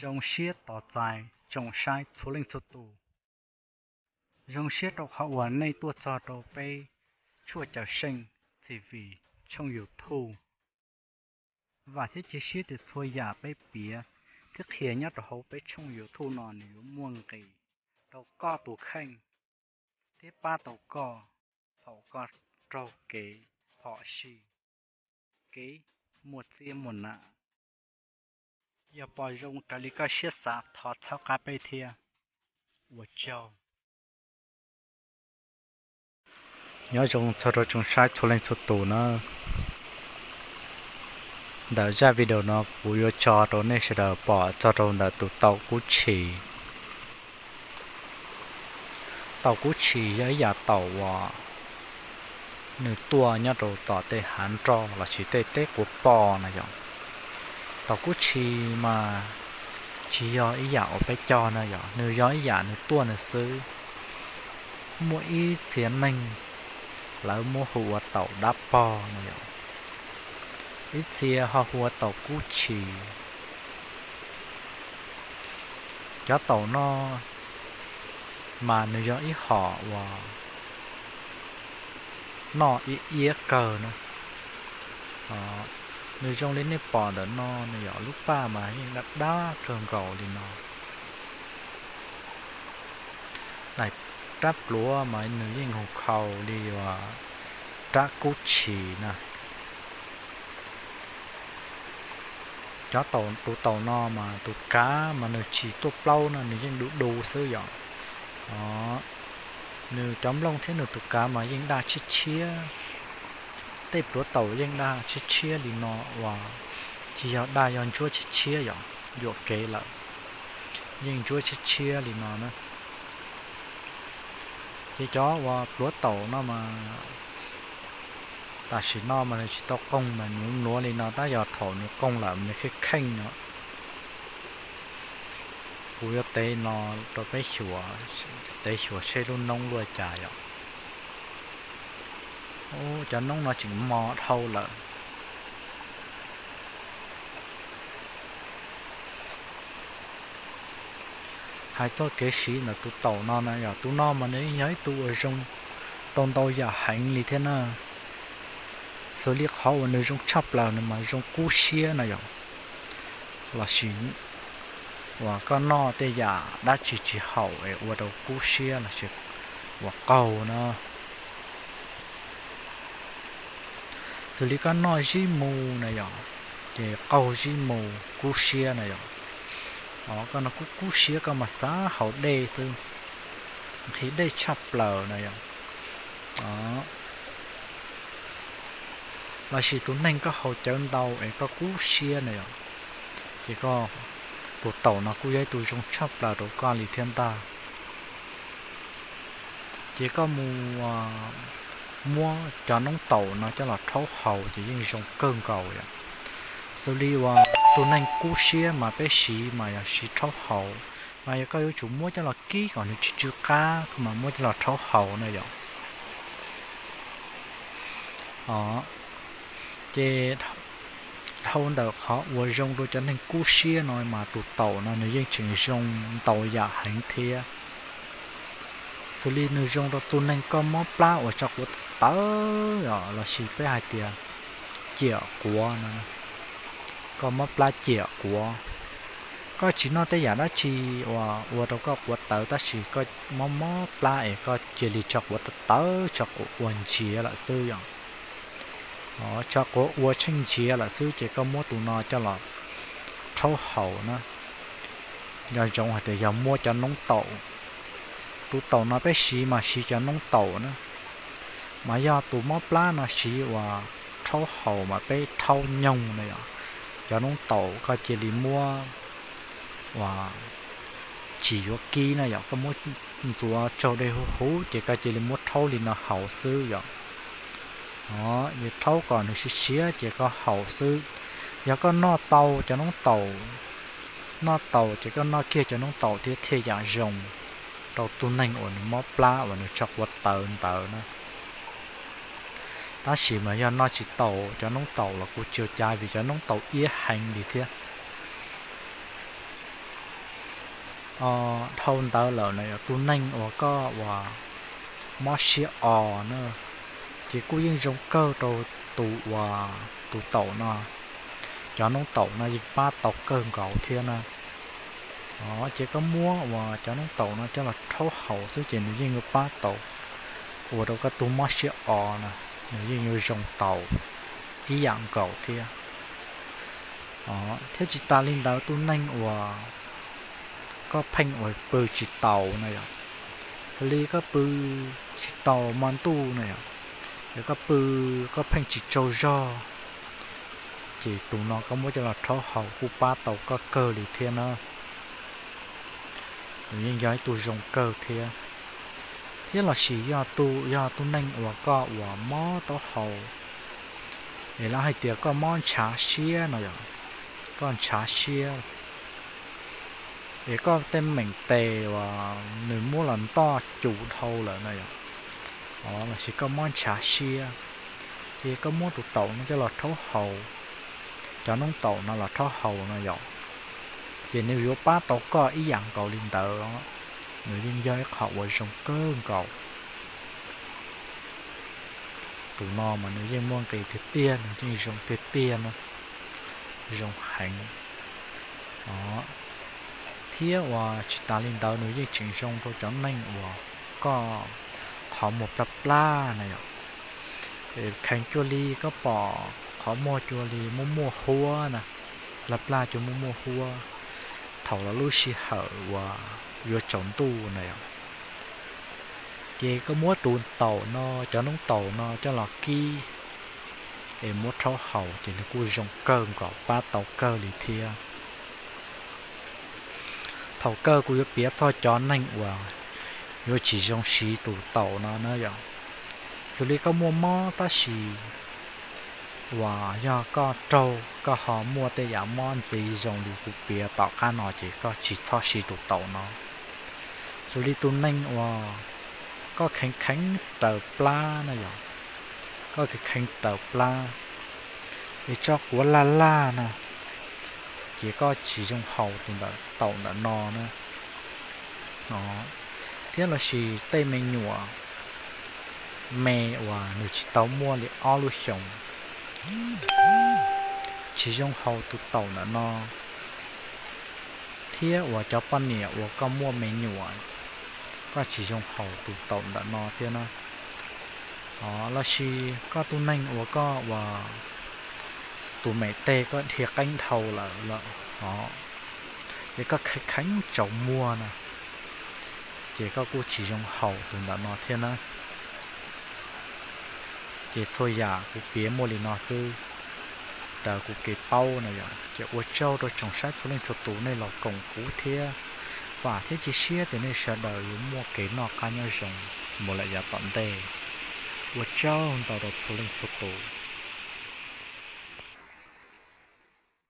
Zoo siab tos txais tsoom saib txhua leej txhua tus. Zoo siab rau qhov uas nej tuaj txog rau peb tshuaj cawm seej T V tshooj YouTube. Vam thiab cia siab tias txhua yam peb piav thiab qhia nyob rau hauv peb tshooj YouTube no nws yuav muaj nqis rau koj tus kheej thiab pab tau koj thaum koj raug kev phom sij, kev muaj txiab muaj nam. Yog pom zoo raws li koj siab xav thov txhawb qab peb thiab. Ua tsaug. Nyob zoo txog rau tsoom saib txhua leej txhua tus na. Ntawm zaj video no kuv yuav tso rau nej sawv daws pom txog rau ntawm tus taum kub tshis. Taum kub tshis yog ib yam taum uas nws tuaj nyob rau tom tej hav nroj lossis tej teb quav poj na yom. Taum kub tshis mas tsis yog ib yam uas peb cog na yom, nws yog ib yam nws tuaj nws xwb. Muaj ib txhia neeg lawv muab hu ua taum dab pog na yom, ib txhia ho hu ua taum kub tshis. Cov taum no mas nws yog ib hom uas noj iab iab kawg na. Nws zoo li nej pom ntawm no, nws yog lub paj mas yeej dab dab kawg nkaus li no. Daim rab pluav mas nws yeej hu khau li uas rab kub tshis na. Cov taum, tus taum no mas tus kav mas nws tsis tuaj plaub no, nws yeej du du xwb yom. Nws cov nplooj thiab nws tus kav mas yeej daj tshiab tshiab. Tej pluav taum yeej daj tshiab tshiab li no uas tsis yog daj, yog ntsuab tshiab tshiab yom, yuam kev lawm, yeej ntsuab tshiab tshiab li no na. Ces cov uas pluav taum no mas tam sim no mas nws tsis tau qoog mas nws nuav li no, tab yog thaum nws qoog lawm nws kheej kheej no. Kuv yuav tev no rau peb xyuas, tev xyuas seb lub noob luaj cas yom. Cov noob no tseem mos dhau lawm. Hais txog kev siv ntawm tus taum no na yom, tus no mas nws yog ib tug uas zoo tau ntau yam heev li thiab na. Xws li qhov uas nws zoo tshaj plaws nws mas zoo kub siab na yom, lossis uas koj noj tej yam dab tsi tsis haum es ua rau kub siab lossis uas qaug na. Xws li koj noj zib mu na yom, ces qaug zib mu kub siab na yom. Koj no kub kub siab, koj mas xav haus dej xwb, nqhis dej tshaj plaws na yom. Lossis tus neeg koj haus cawv ntau es koj kub siab na yom, ces koj, tus taum no kuj yog ib tug zoo tshaj plaws rau koj li thiab ntag. Ces koj mus muab cov noob taum no coj los rhaub haus ces yeej zoo kawg nkaus yom. Xws li uas tus neeg kub siab mas peb siv mas yog siv rhaub haus, mas yog koj yuav tsum muab coj los kib kom nws tsw tsw qab koj mam muab coj los rhaub haus na yom. Ces dhau ntawm qhov uas zoo rau cov neeg kub siab no mas tus taum no nws yeej tseem zoo ntau yam heev thiab. Xws li nws zoo rau tus neeg koj mob plab uas tso quav tawv tawv lossis peb hais tias ciam quav no, koj mob plab ciam quav, koj tsis noj tej yam dab tsi uas ua rau koj quav tawv tab sis koj mob mob plab es koj cia li tso quav tawv tawv, tso quav ua ntsiav lawm xwb yom. Tso quav ua tsheej ntsiav lawm xwb ces koj muab tus no coj los rhaub haus na. Nco ntsoov hais tias yog muab cov noob taum, tus taum no peb siv mas siv cov noob taum na, mas yog tus mob plab no siv uas rhaub haus mas peb rhaub nyoog na yom. Cov noob taum koj cia li muab uas tsis yuav kib na yom, koj muab ntxuav tsaug dej huv huv ces koj cia li muab rhaub li no haus xwb yom. Rhaub kom nws siav siav ces koj haus xwb. Yog koj noj tau cov noob taum, noj taus ces koj noj kiag cov noob taum thiab thiaj yam zoo rau tus neeg uas nws mob plab uas nws tso quav tawv ntawd na. Tab sis mas yog noj tsis taus cov noob taum los kuj tsis ua cas vim cov noob taum iab heev li thiab. dhau ntawd lawm na yog tus neeg uas koj uas mob siab os na, ces kuj yeej zoo kawg rau tus uas tus taum no, cov noob taum no yeej pab tau kawg nkaus thiab na. Ces koj muab uas cov noob taum no coj los rhaub haus xwb ces nws yeej yuav pab tau, ua rau koj tus mob siab os na, nws yeej yuav zoo tau ib yam nkaus thiab. Thiab tsis tas li ntawd tus neeg uas koj pheej uas pw tsis taus na yom, xws li koj pw tsis taus hmo ntuj na yom, yog koj pw koj pheej tsis tsaug zog, ces tus no koj muab coj los rhaub haus kuj pab tau koj kawg li thiab na. Nws yeej yog ib tug zoo kawg thiab. Thiab los sis yog tus, yog tus neeg uas koj uas mob taub hau, es lawv hais tias koj mob ntshav siab no yom, koj ntshav siab, es koj tej meem tes uas nws muab los ntoj cus dhau lawm na yom, los sis koj mob ntshav siab, ces koj muab tus taum no coj los rhaub haus, cov noob taum no los rhaub haus no yom, ces nws yuav pab tau koj ib yam nkaus li ntawd. Nws yeej yog ib qho uas zoo kawg nkaus. Tus no mas nws yeej muaj nqis tiag tiag, nws yeej zoo tiag tiag na, zoo heev. Thiab uas tsis tas li ntawd nws yeej tseem zoo rau cov neeg uas koj qhov muag plab plab na yom, kheev cuag li koj pom qhov muag cuag li muaj muaj huab na, plab plab cuag muaj muaj huab, thaum lub sij hawm uas yuav tsaus ntuj na yom, ces koj muab tus taum no, cov noob taum no coj los kib es muab rhaub haus ces nws kuj zoo kawg nkaus, pab tau kawg li thiab. Thaum kawg kuv yuav piav txog cov neeg uas yuav tsis zoo siv tus taum no na yom, xws li koj muaj mob tab sis uas yog koj raug koj ho muaj tej yam mob ntxiv zoo li kuv piav tom qab no ces koj tsis txhob siv tus taum no. Xws li tus neeg uas koj kheev kheev raws plab na yom, koj kheev kheev raws plab es tso quav laj laj na, ces koj tsis zoo haus tus taum ntawm no na. Thiab los sis tej me nyuam me uas nws tsis tau muaj li ob lub xyoos, tsis zoo haus tus taum ntawm no. Thiab uas cov poj niam uas koj muaj me nyuam, koj tsis zoo haus tus taum ntawm no thiab na. Los sis koj tus neeg uas koj uas tus me tes koj dhia qeeb dhau lawm lawm, es koj kheev kheev tsaus muag na, ces koj kuj tsis zoo haus tus ntawm no thiab na. Ces txhua yam kuv piav muaj li no xwb, raws kuv kev paub na yom. Ces ua tsaug rau tsoom saib txhua leej txhua tus nej los koom kuv thiab, vam thiab cia siab tias nej sawv daws yuav muaj kev noj qab nyob zoo mus lawm yav tom ntej. Ua tsaug ntau rau txhua leej txhua tus.